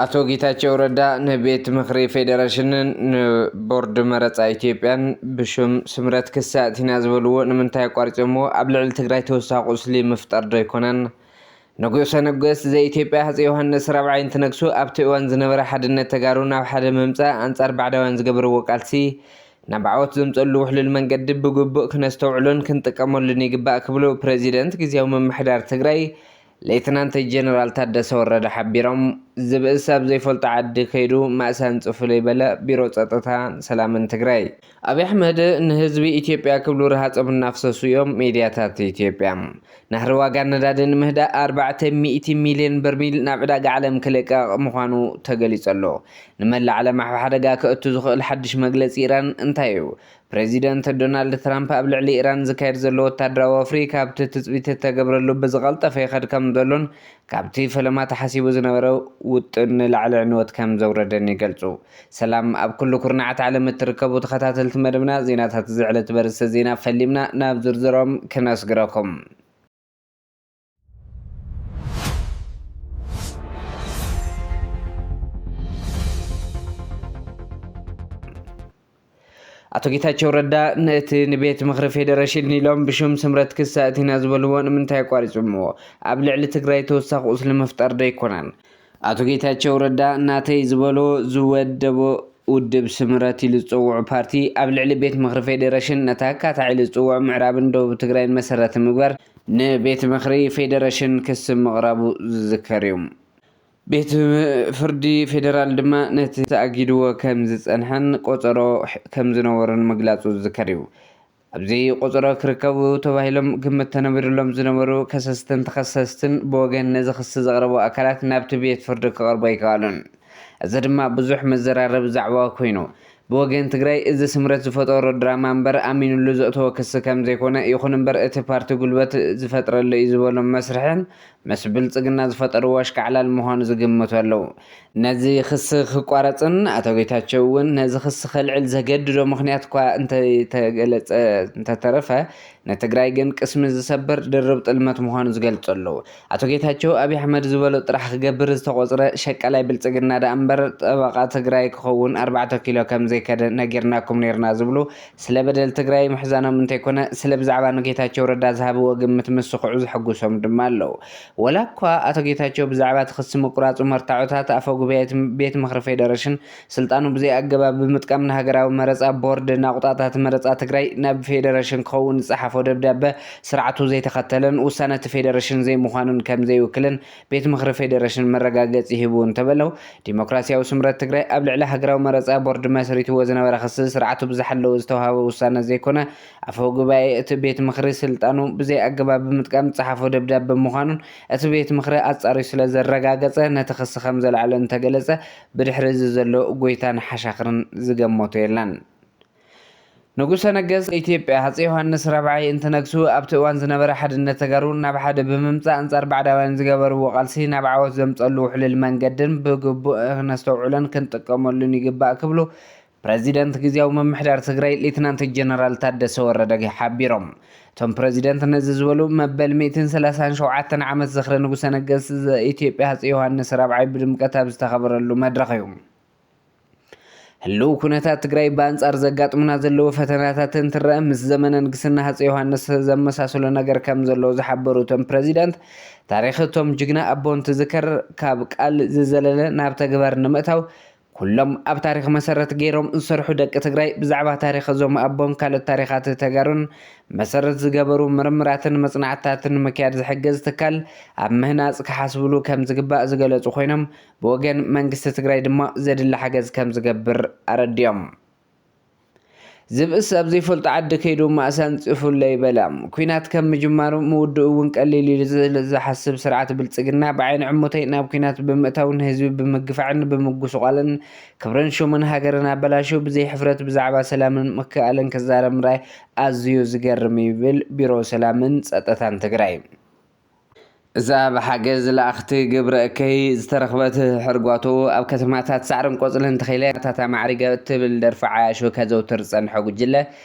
ኣቶ ጌታቸው ረዳ ንቤት ምኽሪ ፌዴሬሽንን ንቦርድ መረፃ ኢትዮጵያን ብሽም ስምረት ክሲ ኣእቲና ዝበልዎ ንምንታይ ኣቋሪጾምዎ? ኣብ ልዕሊ ትግራይ ተወሳኺ ቁስሊ ምፍጣር ዶ ኣይኮነን? ንጉሰ ነገስት ዘኢትዮጵያ ሃፀይ ዮሃንስ ራብዓይ እንትነግሱ ኣብቲ እዋን ዝነበረ ሓድነት ተጋሩ ናብ ሓደ ምምፃእ ኣንፃር ባዕዳውያን ዝገበርዎ ቃልሲ ናብ ዓወት ዘምፀሉ ውሕሉል መንገዲ ብግቡእ ክነስተውዕሎን ክንጥቀመሉን ይግባእ ክብሉ ፕሬዚደንት ግዝያዊ ምምሕዳር ትግራይ ሌትናንት ጀነራል ታደሰ ወረደ ሓቢሮም። ዝብእስ ኣብ ዘይፈልጦ ዓዲ ከይዱ ማእሳን ጽፉለይ በለ ቢሮ ጸጥታን ሰላምን ትግራይ። ኣብይ ኣሕመድ ንህዝቢ ኢትዮጵያ ክብሉ ረሃጾም እናፍሰሱ እዮም ሚድያታት ኢትዮጵያ። ናህሪ ዋጋ ነዳዲ ንምህዳእ ኣርባዕተ ሚእቲ ሚልዮን በርሚል ናብ ዕዳጋ ዓለም ክልቀቕ ምዃኑ ተገሊጹ ኣሎ። ንመላእ ዓለም ኣብ ሓደጋ ከእቱ ዝኽእል ሓድሽ መግለጺ ኢራን እንታይ እዩ? ፕሬዚደንት ዶናልድ ትራምፕ ኣብ ልዕሊ ኢራን ዝካየድ ዘሎ ወታደራዊ ወፍሪ ካብቲ ትጽቢት እተገብረሉ ብዝቐልጠፈ ይኸድ ከም ዘሎን ካብቲ ፈለማ ተሓሲቡ ዝነበረ ውጥን ንላዕሊ ዕንወት ከም ዘውረደን ይገልጹ። ሰላም ኣብ ኩሉ ኩርናዓት ዓለም እትርከቡ ተኸታተልቲ መደብና፣ ዜናታት እዚ ዕለት በርእስተ ዜና ፈሊምና ናብ ዝርዝሮም ክነስግረኩም። ኣቶ ጌታቸው ረዳ ነቲ ንቤት ምኽሪ ፌዴሬሽን ኢሎም ብሽም ስምረት ክሲ ኣእቲና ዝበልዎ ንምንታይ ኣቋሪጾምዎ? ኣብ ልዕሊ ትግራይ ተወሳኺ ቁስሊ ምፍጣር ዶ ኣይኮነን? ኣቶ ጌታቸው ረዳ ናተይ ዝበሎ ዝወደቦ ውድብ ስምረት ኢሉ ዝጸውዖ ፓርቲ ኣብ ልዕሊ ቤት ምኽሪ ፌዴሬሽን ነቲ ኣካታዒ ኢሉ ዝጽውዖ ምዕራብን ደቡብ ትግራይን መሰረት ምግባር ንቤት ምኽሪ ፌዴሬሽን ክሲ ምቕራቡ ዝዝከር እዩ። ቤት ፍርዲ ፌዴራል ድማ ነቲ ተኣጊድዎ ከም ዝጸንሐን ቆጸሮ ከም ዝነበሮን ምግላጹ ዝዝከር እዩ። ኣብዚ ቆጸሮ ክርከቡ ተባሂሎም ግምት ተነቢሩሎም ዝነበሩ ከሰስትን ተኸሰስትን ብወገን ነዚ ክሲ ዘቕረቡ ኣካላት ናብቲ ቤት ፍርዲ ክቐርቡ ኣይከኣሉን። እዚ ድማ ብዙሕ መዘራረቢ ዛዕባ ኮይኑ፣ ብወገን ትግራይ እዚ ስምረት ዝፈጠሮ ድራማ እምበር ኣሚኑሉ ዘእተዎ ክሲ ከም ዘይኮነ፣ ይኹን እምበር እቲ ፓርቲ ጉልበት ዝፈጥረሉ እዩ ዝበሎ መስርሕን ምስ ብልጽግና ዝፈጠርዎ ኣሽካዕላል ምዃኑ ዝግምቱ ኣለዉ። ነዚ ክሲ ክቋረጽን ኣቶ ጌታቸው እውን ነዚ ክሲ ከልዕል ዘገድዶ ምኽንያት እኳ እንተተገለጸ እንተተረፈ፣ ንትግራይ ግን ቅስሚ ዝሰብር ድርብ ጥልመት ምዃኑ ዝገልጹ ኣለዉ። ኣቶ ጌታቸው ኣብይ ኣሕመድ ዝበሎ ጥራሕ ክገብር ዝተቖጽረ ሸቃላይ ብልጽግና ደኣ እምበር ጠበቓ ትግራይ ክኸውን ኣርባዕተ ኪሎ ከም ዘይከደ ነጊርናኩም ነይርና ዝብሉ ስለ በደል ትግራይ ምሕዛኖም እንተይኮነ፣ ስለ ብዛዕባ ንጌታቸው ረዳ ዝሃብዎ ግምት ምስኽዑ ዘሐጉሶም ድማ ኣለዉ። ወላ እኳ ኣቶ ጌታቸው ብዛዕባ እቲ ክሲ ምቁራጹ መርታዖታት ኣፈ ጉባኤ እቲ ቤት ምኽሪ ፌደሬሽን ስልጣኑ ብዘይ ኣገባብ ብምጥቃም ንሃገራዊ መረጻ ቦርድ ናቑጣታት መረጻ ትግራይ ናብ ፌደሬሽን ክኸውን ዝጸሓፎ ደብዳበ ስርዓቱ ዘይተኸተለን ውሳነ እቲ ፌደሬሽን ዘይምዃኑን ከም ዘይውክልን ቤት ምኽሪ ፌደሬሽን መረጋገጺ ሂቡ እንተበለው፣ ዲሞክራሲያዊ ስምረት ትግራይ ኣብ ልዕሊ ሃገራዊ መረጻ ቦርድ መስሪትዎ ዝነበረ ክሲ ስርዓቱ ብዝሓለወ ዝተዋህበ ውሳነ ዘይኮነ፣ ኣፈ ጉባኤ እቲ ቤት ምኽሪ ስልጣኑ ብዘይ ኣገባብ ብምጥቃም ዝጸሓፎ ደብዳበ ምዃኑን እቲ ቤት ምኽሪ ኣጻርዩ ስለ ዘረጋገጸ ነቲ ክሲ ከም ዘልዓሎ እንተገለጸ፣ ብድሕሪ እዚ ዘሎ ጎይታን ሓሻኽርን ዝገመቶ የለን። ንጉሰ ነገስት ኢትዮጵያ ሃፀይ ዮሃንስ ራብዓይ እንትነግሱ ኣብቲ እዋን ዝነበረ ሓድነት ተጋሩ ናብ ሓደ ብምምፃእ ኣንፃር ባዕዳውያን ዝገበርዎ ቃልሲ ናብ ዓወት ዘምፀሉ ውሕሉል መንገድን ብግቡእ ክነስተውዕሎን ክንጥቀመሉን ይግባእ ክብሉ ፕረዚደንት ግዝያዊ ምምሕዳር ትግራይ ሌትናንት ጀነራል ታደሰ ወረደ ሓቢሮም። እቶም ፕረዚደንት ነዚ ዝበሉ መበል ሚእትን ሰላሳን ሸውዓተን ዓመት ዝኽሪ ንጉሰ ነገስት ዘኢትዮጵያ ሃፀይ ዮሃንስ ራብዓይ ብድምቀት ኣብ ዝተኸበረሉ መድረኽ እዩ። ህልው ኩነታት ትግራይ ብኣንጻር ዘጋጥሙና ዘለዉ ፈተናታት እንትረአ፣ ምስ ዘመነ ንግስና ሃፀይ ዮሃንስ ዘመሳስሎ ነገር ከም ዘሎ ዝሓበሩ እቶም ፕረዚደንት፣ ታሪኽ እቶም ጅግና ኣቦ እንትዝከር፣ ካብ ቃል ዝዘለለ ናብ ተግባር ንምእታው፣ ኩሎም ኣብ ታሪኽ መሰረት ገይሮም ዝሰርሑ ደቂ ትግራይ ብዛዕባ ታሪኽ እዞም ኣቦን ካልኦት ታሪኻት ተጋሩን መሰረት ዝገበሩ ምርምራትን መጽናዕትታትን ንምክያድ ዝሕግዝ ትካል ኣብ ምህናጽ ክሓስብሉ ከም ዝግባእ ዝገለጹ ኮይኖም፣ ብወገን መንግስቲ ትግራይ ድማ ዘድሊ ሓገዝ ከም ዝገብር ኣረዲኦም። ዝብእስ ኣብ ዘይፈልጦ ዓዲ ከይዱ ማእሳን ጽፉለይ በለ። ኲናት ከም ምጅማሩ ምውድኡ እውን ቀሊል ኢሉ ዝሓስብ ስርዓት ብልጽግና፣ ብዓይኒ ዕሙተይ ናብ ኲናት ብምእታው ንህዝቢ ብምግፋዕን ብምጉስቋልን ክብርን ሽምን ሃገርን ኣበላሽዩ ብዘይ ሕፍረት ብዛዕባ ሰላምን ምክእኣልን ክዛረብ ምርኣይ ኣዝዩ ዝገርም ይብል ቢሮ ሰላምን ጸጥታን ትግራይ። እዛ ብሓገዝ ለኣኽቲ ግብረ እከይ ዝተረኽበት ሕርጓቱ ኣብ ከተማታት ሳዕርን ቆጽልን ተኺለ ናታታ ማዕሪገ እትብል ደርፊ ዓያሹ ከዘውትር ዝጸንሐ ጉጅለ፣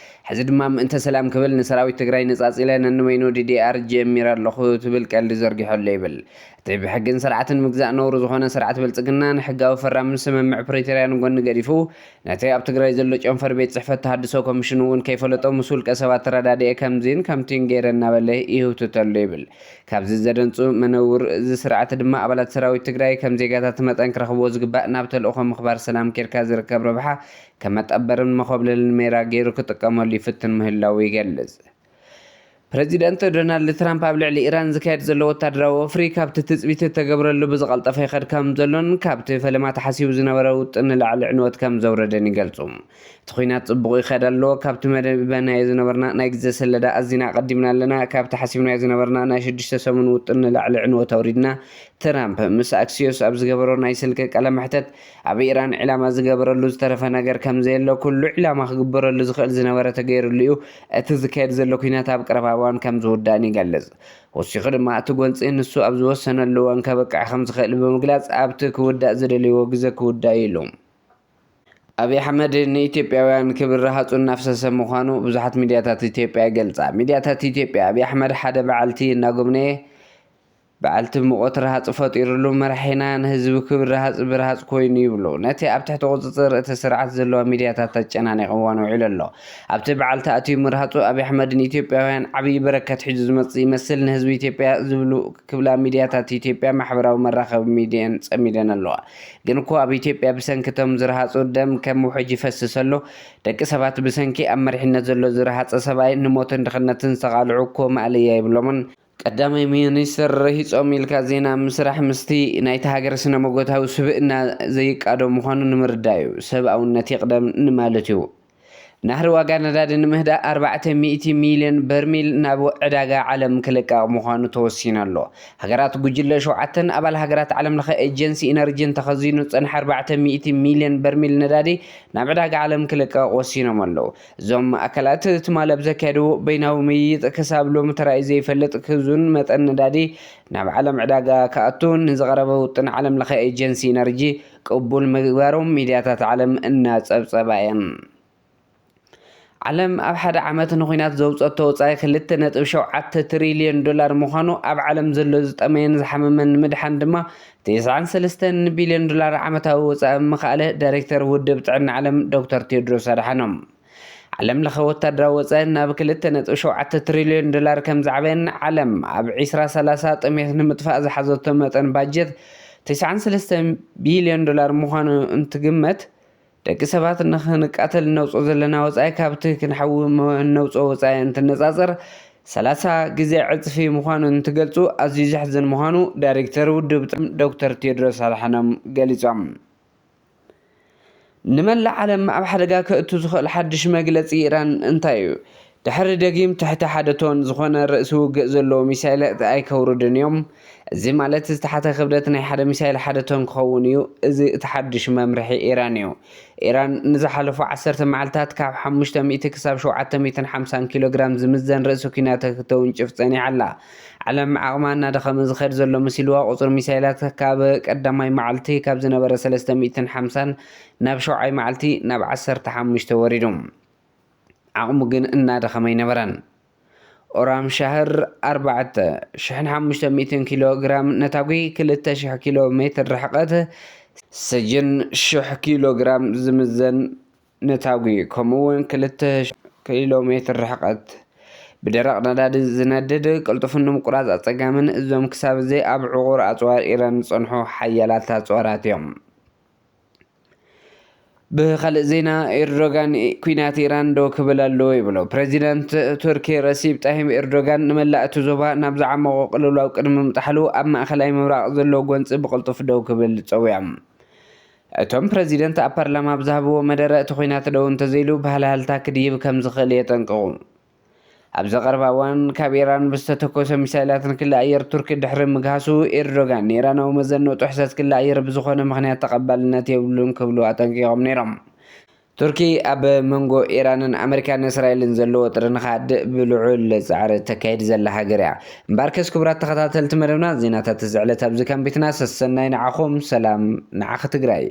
ሕዚ ድማ ምእንተ ሰላም ክብል ንሰራዊት ትግራይ ነፃፂለ ነንበይኑ ዲዲኣር ጀሚረ ኣለኹ ትብል ቀልዲ ዘርጊሖ ኣሎ ይብል። እቲ ብሕግን ስርዓትን ምግዛእ ነውሪ ዝኾነ ስርዓት ብልፅግና ንሕጋዊ ፈራሚ ስምምዕ ፕሪቶርያ ንጎኒ ገዲፉ፣ ነቲ ኣብ ትግራይ ዘሎ ጨንፈር ቤት ፅሕፈት ተሃድሶ ኮሚሽን እውን ከይፈለጦ ምስ ውልቀ ሰባት ተረዳዲኤ ከምዚን ከምቲን ገይረ እናበለ ይህውትተሉ ይብል። ካብዚ ዘደንፁ መነውር እዚ ስርዓት ድማ ኣባላት ሰራዊት ትግራይ ከም ዜጋታት መጠን ክረኽብዎ ዝግባእ ናብ ተልእኾ ምኽባር ሰላም ኬድካ ዝርከብ ረብሓ ከመጠበርን መኾብለልን ሜራ ገይሩ ክጥቀመሉ ይፍትን ምህላዉ ይገልጽ። ፕረዚደንት ዶናልድ ትራምፕ ኣብ ልዕሊ ኢራን ዝካየድ ዘሎ ወታደራዊ ወፍሪ ካብቲ ትጽቢት እተገብረሉ ብዝቐልጠፈ ይኸድ ከም ዘሎን ካብቲ ፈለማ ተሓሲቡ ዝነበረ ውጥን ንላዕሊ ዕንወት ከም ዘውረደን ይገልጹ። እቲ ኲናት ጽቡቕ ይኸድ ኣሎ። ካብቲ መደበናዮ ዝነበርና ናይ ግዜ ሰለዳ ኣዚና ኣቐዲምና ኣለና። ካብቲ ሓሲብናዮ ዝነበርና ናይ ሽዱሽተ ሰሙን ውጥን ንላዕሊ ዕንወት ኣውሪድና። ትራምፕ ምስ ኣክሲዮስ ኣብ ዝገበሮ ናይ ስልኪ ቃለ መሕተት፣ ኣብ ኢራን ዒላማ ዝገበረሉ ዝተረፈ ነገር ከም ዘየሎ፣ ኩሉ ዒላማ ክግበረሉ ዝኽእል ዝነበረ ተገይሩሉ እዩ። እቲ ዝካየድ ዘሎ ኲናት ኣብ ቀረባ እዋን ከም ዝውዳእን ይገልጽ። ወሲኹ ድማ እቲ ጎንጺ ንሱ ኣብ ዝወሰነሉ እዋን ከበቅዕ ከም ዝኽእል ብምግላጽ፣ ኣብቲ ክውዳእ ዝደልይዎ ግዘ ክውዳእ እዩ ኢሉ። ኣብይ ኣሕመድ ንኢትዮጵያውያን ክብሪ ረሃጹ እናፍሰሰ ምዃኑ ብዙሓት ሚድያታት ኢትዮጵያ ይገልጻ። ሚድያታት ኢትዮጵያ ኣብይ ኣሕመድ ሓደ በዓልቲ እናጎብነየ፣ በዓልቲ ሙቐት ረሃጽ ፈጢሩሉ፣ መራሒና ንህዝቢ ክብሪ ረሃጽ ብረሃጽ ኮይኑ ይብሉ። ነቲ ኣብ ትሕቲ ቁጽጽር እቲ ስርዓት ዘለዋ ሚድያታት ኣጨናኒቕዋን ውዒሉ ኣሎ። ኣብቲ በዓልቲ ኣትዩ ምርሃጹ ኣብይ ኣሕመድ ንኢትዮጵያውያን ዓብዪ በረከት ሒዙ ዝመጽእ ይመስል፣ ንህዝቢ ኢትዮጵያ ዝብሉ ክብላ ሚድያታት ኢትዮጵያ ማሕበራዊ መራኸቢ ሚድየን ጸሚደን ኣለዋ። ግን እኮ ኣብ ኢትዮጵያ ብሰንኪ እቶም ዝረሃጹ ደም ከም ውሕጅ ይፈስስ ኣሎ። ደቂ ሰባት ብሰንኪ ኣብ መሪሕነት ዘሎ ዝረሃጸ ሰብኣይ ንሞትን ድኽነትን ዝተቓልዑ እኮ ማእለያ የብሎምን። ቀዳማይ ሚኒስተር ረሂጾም ኢልካ ዜና ምስራሕ ምስቲ ናይቲ ሃገር ስነ መጎታዊ ስብእና ዘይቃዶ ምዃኑ ንምርዳእ እዩ። ሰብኣውነት ይቕደም ንማለት እዩ። ናህሪ ዋጋ ነዳዲ ንምህዳእ ኣርባዕተ ሚእቲ ሚልዮን በርሚል ናብ ዕዳጋ ዓለም ክልቀቕ ምዃኑ ተወሲኑ ኣሎ። ሃገራት ጉጅለ ሸውዓተን ኣባል ሃገራት ዓለም ለኸ ኤጀንሲ ኢነርጂ እንተኸዚኑ ዝጸንሐ ኣርባዕተ ሚእቲ ሚልዮን በርሚል ነዳዲ ናብ ዕዳጋ ዓለም ክልቀቕ ወሲኖም ኣለዉ። እዞም ማእከላት ትማሊ ኣብ ዘካየድዎ በይናዊ ምይይጥ ክሳብ ሎሚ ተራእዩ ዘይፈልጥ ክዙን መጠን ነዳዲ ናብ ዓለም ዕዳጋ ክኣቱ ንዝቐረበ ውጥን ዓለም ለኸ ኤጀንሲ ኢነርጂ ቅቡል ምግባሮም ሚድያታት ዓለም እናጸብጸባ እየን። ዓለም ኣብ ሓደ ዓመት ንኹናት ዘውጸቶ ወጻኢ ክልተ ነጥቢ ሸውዓተ ትሪልዮን ዶላር ምዃኑ፣ ኣብ ዓለም ዘሎ ዝጠመየን ዝሓመመን ንምድሓን ድማ ተስዓን ሰለስተን ቢልዮን ዶላር ዓመታዊ ወጻኢ ምኽኣለ ዳይሬክተር ውድብ ጥዕና ዓለም ዶክተር ቴድሮስ ኣድሓኖም። ዓለም ለኸ ወታደራዊ ወጻኢ ናብ ክልተ ነጥቢ ሸውዓተ ትሪልዮን ዶላር ከም ዝዓበየን ዓለም ኣብ ዒስራ ሰላሳ ጥሜት ንምጥፋእ ዝሓዘቶ መጠን ባጀት ተስዓን ሰለስተን ቢልዮን ዶላር ምዃኑ እንትግመት፣ ደቂ ሰባት ንኽንቃተል እነውፅኦ ዘለና ወፃኢ ካብቲ ክንሓዊ እነውፅኦ ወፃኢ እንትነፃፀር ሰላሳ ግዜ ዕፅፊ ምዃኑ እንትገልፁ ኣዝዩ ዘሕዝን ምዃኑ ዳይሬክተር ውድብ ጥዕና ዶክተር ቴድሮስ ኣድሓኖም ገሊፆም። ንመላእ ዓለም ኣብ ሓደጋ ከእቱ ዝኽእል ሓድሽ መግለፂ ኢራን እንታይ እዩ? ድሕሪ ደጊም ትሕቲ ሓደ ቶን ዝኾነ ርእሲ ውግእ ዘለዎ ሚሳይላት ኣይከውርዱን እዮም። እዚ ማለት ዝተሓተ ክብደት ናይ ሓደ ሚሳይል ሓደ ቶን ክኸውን እዩ። እዚ እቲ ሓድሽ መምርሒ ኢራን እዩ። ኢራን ንዝሓለፉ ዓሰርተ መዓልታት ካብ ሓሙሽተ ሚእቲ ክሳብ ሸውዓተ ሚእትን ሓምሳን ኪሎ ግራም ዝምዘን ርእሲ ኲናት ክተውንጭፍ ጸኒሓ ኣላ። ዓለም ዓቕማ እናደኸመ ዝኸድ ዘሎ መሲልዋ፣ ቁጽሪ ሚሳይላት ካብ ቀዳማይ መዓልቲ ካብ ዝነበረ ሰለስተ ሚእትን ሓምሳን ናብ ሸውዓይ መዓልቲ ናብ ዓሰርተ ሓሙሽተ ወሪዱ። ዓቕሙ ግን እናደኸመ ኣይነበረን። ኦራም ሻህር ኣርባዕተ ሽሕን ሓሙሽተ ሚእትን ኪሎ ግራም ነታጒ፣ ክልተ ሽሕ ኪሎ ሜትር ርሕቀት፣ ሰጅን ሽሕ ኪሎ ግራም ዝምዘን ነታጒ፣ ከምኡ እውን ክልተ ሽሕ ኪሎ ሜትር ርሕቀት ብደረቕ ነዳዲ ዝነድድ ቅልጡፍን ንምቁራጽ ኣጸጋምን እዞም ክሳብ እዚ ኣብ ዕቑር ኣጽዋር ኢራን ዝጸንሑ ሓያላት ኣጽዋራት እዮም። ብኻልእ ዜና፣ ኤርዶጋን ኲናት ኢራን ደው ክብል ኣለዎ ይብሎ። ፕረዚደንት ቱርኪ ረሲብ ጣይብ ኤርዶጋን ንመላእ እቲ ዞባ ናብ ዝዓመቖ ቅልውላው ቅድሚ ምጥሓሉ ኣብ ማእኸላይ ምብራቕ ዘሎ ጎንፂ ብቕልጡፍ ደው ክብል ፀዊዖም። እቶም ፕረዚደንት ኣብ ፓርላማ ኣብ ዝሃብዎ መደረ እቲ ኲናት ደው እንተዘይሉ ብሃልሃልታ ክድይብ ከም ዝኽእል የጠንቅቑ። ኣብዚ ቀረባ እዋን ካብ ኢራን ብዝተተኮሰ ሚሳይላት ንክሊ ኣየር ቱርኪ ድሕሪ ምግሃሱ፣ ኤርዶጋን ንኢራናዊ መዘንኡ ጥሕሰት ክሊ ኣየር ብዝኾነ ምኽንያት ተቐባልነት የብሉን ክብሉ ኣጠንቂቖም ነይሮም። ቱርኪ ኣብ መንጎ ኢራንን ኣመሪካን እስራኤልን ዘሎ ወጥሪ ንኽሃድእ ብልዑል ጻዕሪ እተካይድ ዘላ ሃገር እያ። እምበኣርከስ ክቡራት ተኸታተልቲ መደብና፣ ዜናታት እዚ ዕለት ኣብዚ ከም ቤትና ሰሰናይ ንዓኹም፣ ሰላም ንዓኺ ትግራይ።